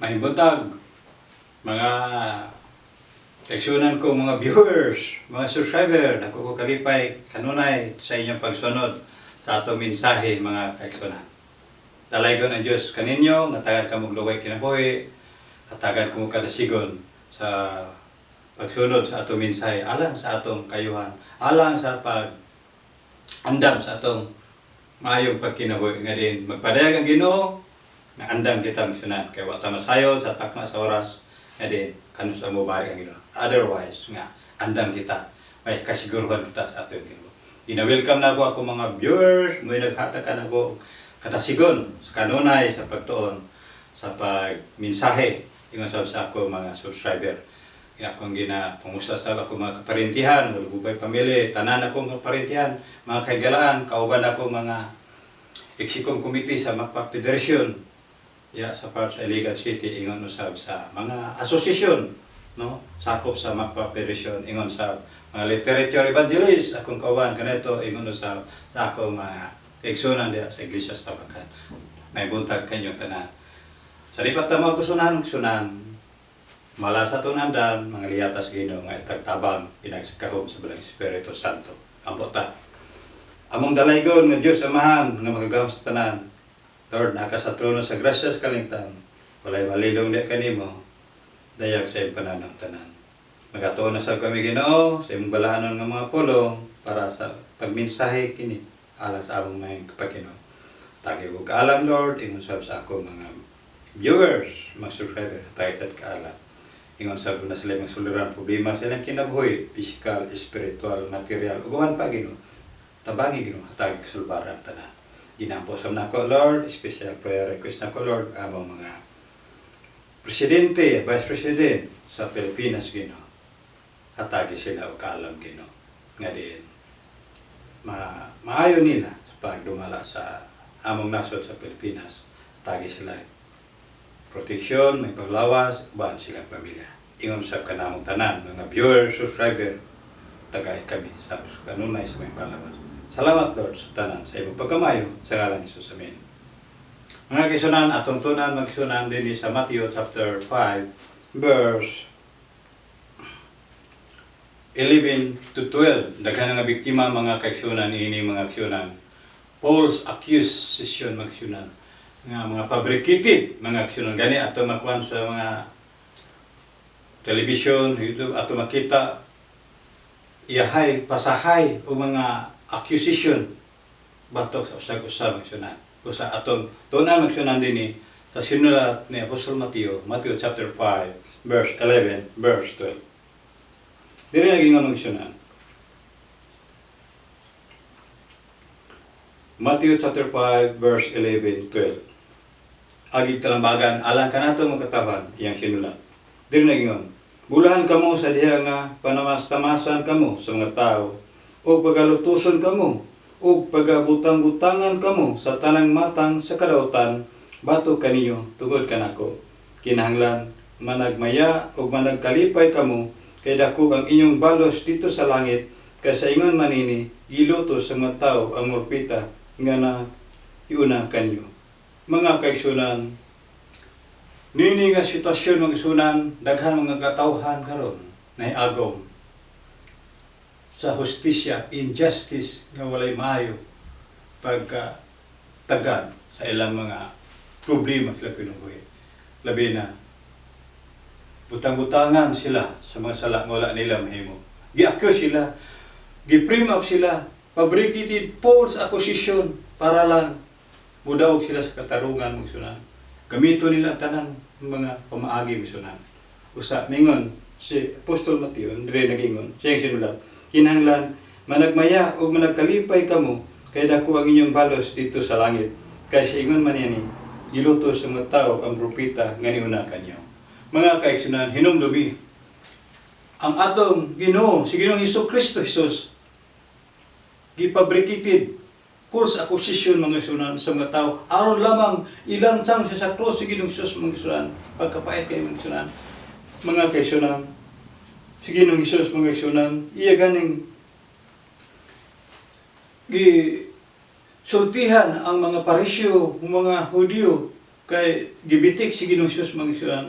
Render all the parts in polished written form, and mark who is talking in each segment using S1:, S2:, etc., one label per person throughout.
S1: Maayong buntag, mga kaigsuonan ko, mga viewers, mga subscriber, dako ko kalipay kanunay sa inyong pagsunod sa atong mensahe, mga kaigsuonan. Dalaygon ang Diyos kaninyo, nga tagan kamo lugay kinabuhi, hatagan kamo kadasigon sa pagsunod sa atong mensahe, alang sa atong kayuhan, alang sa pag andam sa atong maayong pagkinabuhi nga din magpadayag ang Ginoo nga andam kita misyonan kay wa ta masayo sa takna sa oras nga din kanus-a mobalik ang Ginoo. Otherwise nga andam kita, may kasiguruhan kita sa atong Ginoo. Gina-welcome na ako ako mga viewers, mo naghatag ka nako kadasigon sa kanunay sa pagtuon sa pagminsahe ingon sab sa ako mga subscriber. Akong gina pangusta sa ako mga kaparentihan, Mulugubay pamilya, tanan akong kaparentihan, mga kahigalaan, kauban ako mga Execom Committee sa Macpac Federation ya sa part sa Iligan City, ingon usab sa mga asosasyon, no, sakop sa Macpac Federation, ingon sa mga literature evangelist akong kauban kaneto, ingon usab sa akong mga kaigsuonan diha sa Iglesia sa Tabakan. Maayong buntag kanyo tanan. Sa lipat ta mo sunan sunan mala sa tunandan mga liyatas Ginoo nga itagtabang pinagsikahom sa Balang Espiritu Santo. Ampo ta. Among dalaygon nga Dios Amahan nga makagahom sa tanan. Lord, naka sa trono sa grasya sa kalingtan. Walay malilong di kanimo. Dayag sa iyong pananaw tanan. Magatuon na sa kami, Ginoo, sa imong balahanon nga mga pulong para sa pagmensahe kini alang sa among mga kapagino. Hatagi ko kaalam, Lord, ingon sab sa ako mga viewers, mga subscriber, hatagi sa kaalam. Ingon sab na sila mga suliran problema sa ilang kinabuhi, physical, spiritual, material, ug uban pa, Ginoo. Tabangi, Ginoo, hatagi kasulbaran tanan. Ginampo sa nako, Lord, special prayer request nako, Lord, among mga presidente, vice president sa Pilipinas, Ginoo. Hatagi sila og kaalam, Ginoo. Nga diin ma maayo nila sa pagdumala sa among nasod sa Pilipinas. Hatagi sila proteksyon, may paglawas, uban silang pamilya. Ingon sa kanamong tanan, mga viewers, subscriber, tagay kami sa kanunay sa may palawas. Salamat, Lord, sa tanan sa imong pagkamayo sa ngalan ni Jesus. Amen. Mga kaigsuonan, atong tunan magsunan din sa Matthew chapter 5 verse 11 to 12. Daghan nga biktima, mga kaigsuonan, ini mga kaigsuonan. False accusation, mga kaigsuonan. Nga mga fabricated mga kaigsuonan gani ato makuan sa mga television, YouTube, ato makita iyahay, pasahay o mga accusation batok sa usag-usab mga. Usa atong tunan magsunan dinhi sa sinulat ni Apostol Mateo, Matthew chapter 5 verse 11 verse 12. Diri naging magsunan. Matthew chapter 5 verse 11 12. Agig talambagan alang kanato mga katawhan iyang sinulat. Diri nagingon, "Bulahan kamo sa diha nga panamas-tamasan kamo sa mga tao o pagalutuson kamo o pagabutang-butangan kamo sa tanang matang sa kadautan batok kaninyo tungod kanako. Kinahanglan managmaya ug managkalipay kamo kay dako ang inyong balos didto sa langit, kay sa ingon man ini gilutos sa mga tao ang propeta nga na iuna kanyo." Mga kaigsuonan, nini nga sitwasyon, mga kaigsuonan, daghan mga katawhan karon nahiagom sa hustisya, injustice nga walay maayo pagka tagad sa ilang mga problema sila kinabuhi. Labi na butang-butangan sila sa mga sala nga wala nila mahimo. Gi-accuse sila, gi-frame up sila, fabricated false accusation para lang mudaog sila sa katarungan, mga kaigsuonan. Gamito nila ang tanan mga pamaagi, mga kaigsuonan. Usa mingon si Apostol Mateo, dire nagingon, siya sinulat, "Kinahanglan managmaya ug managkalipay kamo kay dako ang inyong balos didto sa langit, kay sa ingon man ini gilutos sa mga tao ang propeta nga niuna kanyo." Mga kaigsuonan, hinumdumi ang atong Ginoo, si Ginoong Hesus Kristo Jesus, gipabricated false accusation, mga kaigsuonan, sa mga tao aron lamang ilansang siya sa krus, si Ginoong Hesus, mga kaigsuonan. Pagkapait kay mga kaigsuonan, mga kaigsuonan, si Ginoong Hesus, mga kaigsuonan, iya ganing gi sultihan ang mga Pariseo, mga Hudyo. Kay gibitik si Ginoong Hesus, mga igsuonan,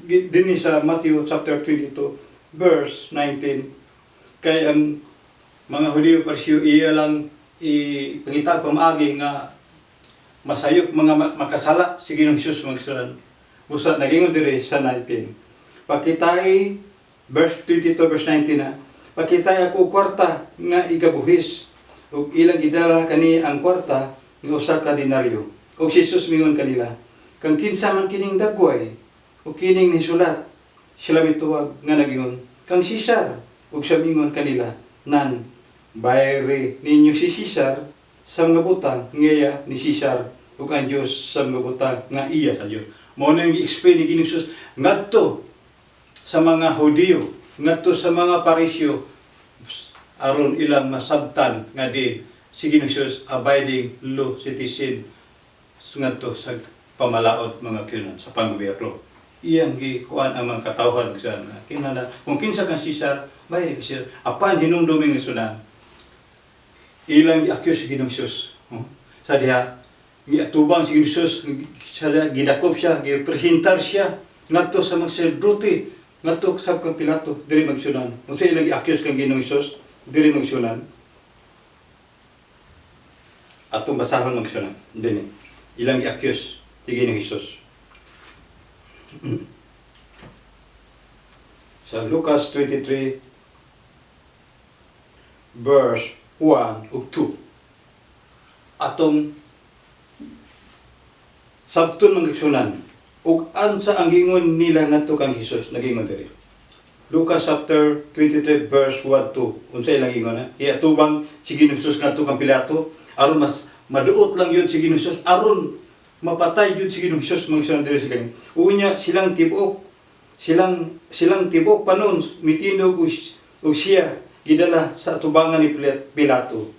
S1: dinhi sa Matthew chapter 22 verse 19, kay ang mga Hudiyo, Pariseo, iya lang ipangita pamaagi nga masayop, mga makasala si Ginoong Hesus, mga igsuonan. Busa nagingon diri sa 19, "Pakitai," verse 22 verse 19 na, "Pakitai ako kwarta nga igabuhis." Ug ilang gidala kani ang kwarta nga 1 ka denaryo. Ug si Jesus mingon kanila, "Kang kinsa man kining dagway ug kining nisulat?" Sila mituwag nga nagingon, "Kang Cesar." Ug siya mingon kanila, "Nan, bayri ninyo si Cesar sa mga butang nga iya ni Cesar ug ang Dios sa mga butang nga iya sa Dios." Mao nang gi-explain ni Ginoong Jesus ngadto sa mga Hudiyo, ngadto sa mga Pariseo, aron ilang masabtan nga di si Ginoong Jesus abiding law citizen ngadto sa pamalaot, mga kunan sa panggobyerno. Iyang gikuan ang mga katawhan sa kinahanglan kung kinsa kang Cesar, bayri ka Cesar. Apan hinumdumi nga sunan, ilang gi-accuse si Ginoong Jesus. Oh. Sa diha giatubang si Ginoong Jesus, sa diha gidakop siya, gipresentar siya ngadto sa mga saserdote, ngadto sa kang Pilato diri, magsunan. Unsa ilang gi-accuse kang Ginoong Jesus diri, magsunan? Atong basahon, magsunan, dinhi ilang gi-accuse si Ginoong Jesus sa Lucas 23 verse 1 ug 2. Atong sabton, mga igsuonan, ug ansa ang gingon nila ngadto kang Jesus. Nagingon diri, Lucas chapter 23 verse 1 2, unsa ilang ingon ha? Iatubang si Ginoong Jesus ngadto kang Pilato aron mas maduot lang yun si Ginoong Jesus, aron mapatay yun si Ginoong Jesus, mga igsuonan, diri sa kanya. Unya silang tibuok panon mitindog ug siya gidala sa atubangan ni Pilato.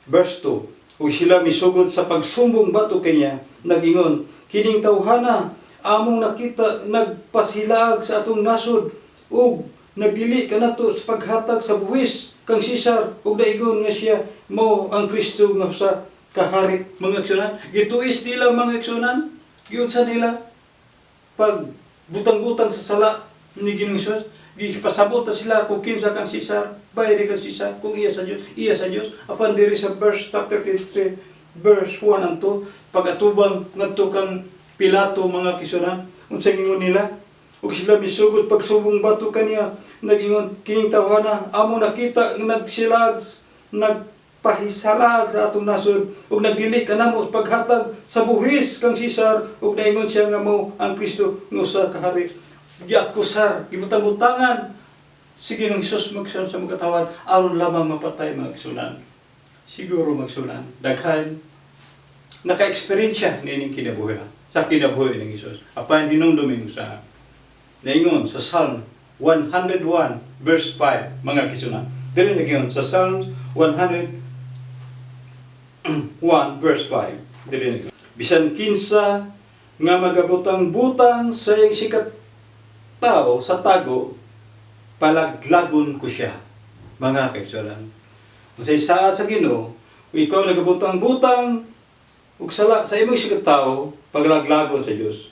S1: Verse 2, ug sila misugod sa pagsumbong batok kaniya, nagingon, "Kining tawhana among nakita nagpasilaag sa atong nasod ug nagdili kanato sa paghatag sa buwis kang Cesar ug naigon nga siya mao ang Kristo nga usa ka hari." Mga igsuonan, gituis nila, mga igsuonan, giunsa nila pag butang-butang sa sala ni Ginoong Hesus. Gipasabot na sila kung kinsa kang Cesar, bayri kang Cesar, kung iya sa Dios, iya sa Dios. Apan diri sa verse chapter 23 verse 1 and 2, pag-atubang ngadto kang Pilato, mga igsuonan, unsa ingon nila? Ug sila misugod pagsubong batok kaniya, nagingon, "Kining tawhana amo nakita nga nagsilag, nagpahisalag sa atong nasod ug nagdili kanamo sa paghatag sa buhis kang Cesar ug naingon siya nga mao ang Kristo nga usa ka hari." Giakusar, gibutang-butangan si Ginoong Hesus, magsunan, sa mga katawan aron lamang mapatay, mga igsuonan. Siguro, magsunan, daghan naka-experience niining kinabuhi sa kinabuhi ng Hesus. Apan hinumdumi sa naingon sa Psalm 101 verse 5, mga igsuonan. Diri nagyon sa Psalm 101 verse 5. Diri nagyon. "Bisan kinsa nga magabutang-butang sa iyang sikat tao sa tago, palaglagon ko siya." Mga kaigsuonan, unsay saad sa Ginoo, kung ikaw nagabutang-butang ug sala sa imong sikat tao, paglaglagon sa Dios.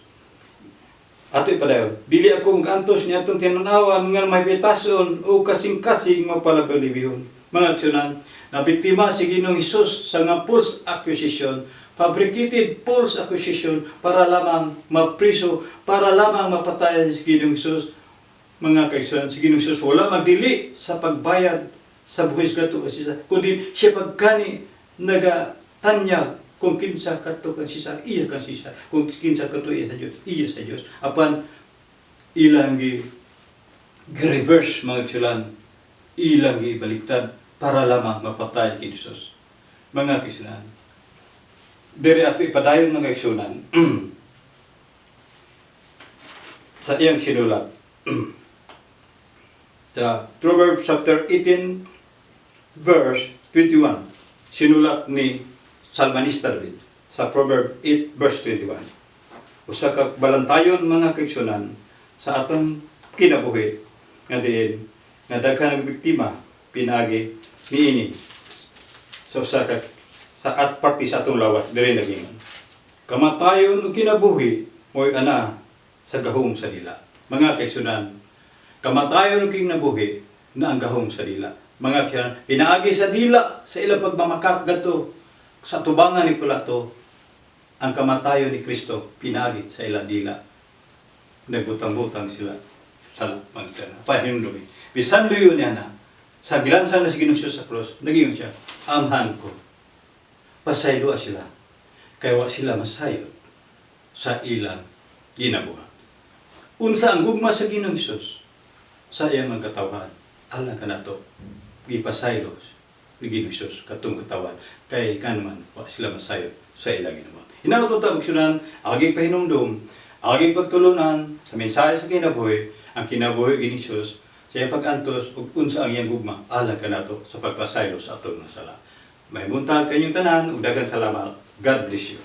S1: Ato ipadayon. "Dili ako mag-antos niya atong tinanawan nga mahibitason o kasing-kasing mapalabalibihon." Mga igsuonan, nabiktima si Ginoong Hesus sa nga false accusation, fabricated false accusation para lamang mapriso, para lamang mapatay si Ginoong Hesus. Mga kaigsuonan, si Ginoong Hesus wala magdili sa pagbayad sa buhis ngadto kang Cesar, kundi siya pagkani nagatanyag kung kinsa kadto kang Cesar, iya kang Cesar. Kung kinsa kadto iya sa Dios, iya sa Dios. Apan ilang gi reverse, mga igsuonan, ilang gi baliktad para lamang mapatay kay Jesus. Mga kaigsuonan, diri ato ipadayon, mga igsuonan, sa iyang sinulat sa Proverbs chapter 18 verse 21, sinulat ni Salmanista David sa Proverb 8 verse 21. Usa ka balantayon, mga kaigsuonan, sa atong kinabuhi nga diin nga daghan ang biktima pinaagi niini sa usa ka sa at parte sa atong lawas. Diri nagingon. Kamatayon ug kinabuhi mo'y ana sa gahom sa dila. Mga kaigsuonan, kamatayon ug kinabuhi na ang gahom sa dila. Mga kaigsuonan, pinaagi sa dila sa ilang pagmamakak gadto sa tubangan ni Pilato, ang kamatayon ni Kristo pinaagi sa ilang dila. Nagbutang-butang sila sa magtana. Pahinumdumi. Bisan luyo niya na, sa gilansang na si Ginoong Hesus sa krus, nag-ingon siya, "Amhan ko, pasayloa sila, kay wa sila masayod sa ilang ginabuhat." Unsa ang gugma sa Ginoong Hesus sa iyang mga katawhan, alang kanato, gipasaylo ni Ginoong Hesus katong katawan, kay kanuman wa sila masayod sa ilang ginabuhat. Hinaot ta, igsuonan, aging pahinumdum, aging pagtulunan sa mensahe sa kinabuhi, ang kinabuhi ni Hesus sa iyang pag-antos ug unsa ang iyang gugma alang kanato sa pagpasaylo sa atong mga sala. Maayong buntag kaninyong tanan ug daghang salamat. God bless you.